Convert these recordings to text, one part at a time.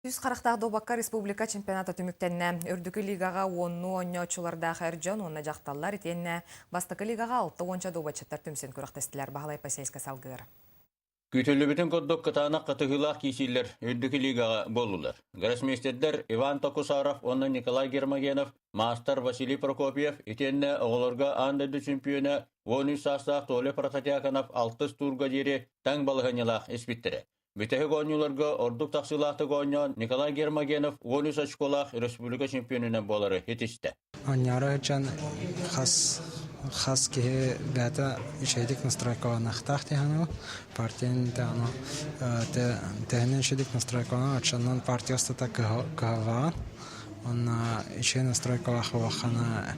Үс харахтаах дуобакка республика чемпионата түмүктэннэ. Үрдүкү лигаҕа уоннуу оонньооччулардаах эр дьон уонна дьахталлар итиэннэ бастакы лигаҕа алта уонча дуобатчыттар түмсэн күрэхтэстилэр. Баһылай Посельскай салгыыр. Күүтүллүбүтүн курдук кытаанах кытыһыылаах киисиилэр үрдүкү лигаҕа буоллулар. Гроссмейстердэр Иван Токусаров уонна Николай Гермогенов, маастар Василий Прокопьев итиэннэ оҕолорго аан дойду чемпиона 13 саастаах Толя Протодьяконов алтыс туурга диэри таҥ балаһыанньалаах испиттэрэ. Бүтэһик оонньууларга ордук тахсыылаахтык оонньоон Николай Гермогенов 13 очколаах республика чемпионунан буолары ситистэ. Оонньоору сылдьан хас хас киһи бэйэтэ үчүгэйдик настройкаланыахтаах дии саныыбын. Партияны аны төһөнөн үчүгэйдик настройкаланар оччонон партия устата кыһалҕаҕын. Уонна үчүгэй настройкалаах буоллаххына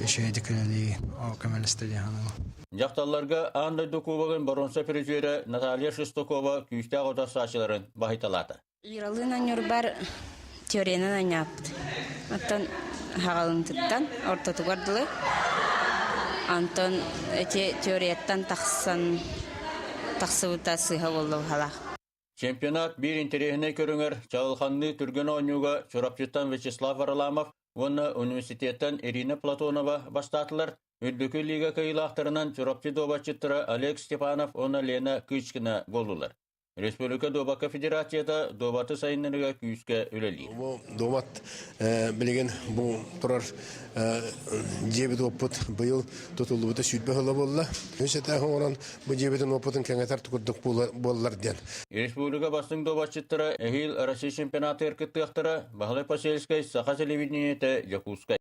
үчүгэйдик үлэлии ол көмөлөстө дии саныыбын. Дьахталларга аан дойду кубогын боруонса призерэ Наталья Шестакова күүстээх утарсааччыларын баһыйталаата. Иралыын оонньуурбар теориянан оонньооппут. Оттон хаҕалыҥтыттан ортотугар дылы. Онтон эти теорияттан тахсан тахсыбыта сыыһа буолла быһалаах. Чемпионат биир интэриэһинэй көрүҥэр чаҕылханныы түргэн оонньууга Чурапчыттан Вячеслав Варламов уонна университеттан Ирина Платонова бастаатылар. Үрдүкү лига кыайыылаахтарынан Чурапчы дуобатчыттара Олег Степанов уонна Лена Кычкина буоллулар. Республика дуобакка федерацията дуобаты сайыннарыыга күүскэ үлэлиир. Бу дуобат билигин бу турар дьиэбит уоппут быйыл тутуллубута 20 сыла буолла. Үс этэ оҥорон бу дьиэбитин уоппутун кэҥэтэр курдук буоллар диэн. Республика бастыҥ дуобатчыттара эһиил Россия чемпионатыгар кыттыахтара. Баһылай Посельскай, Саха телевидениетэ, Дьокуускай.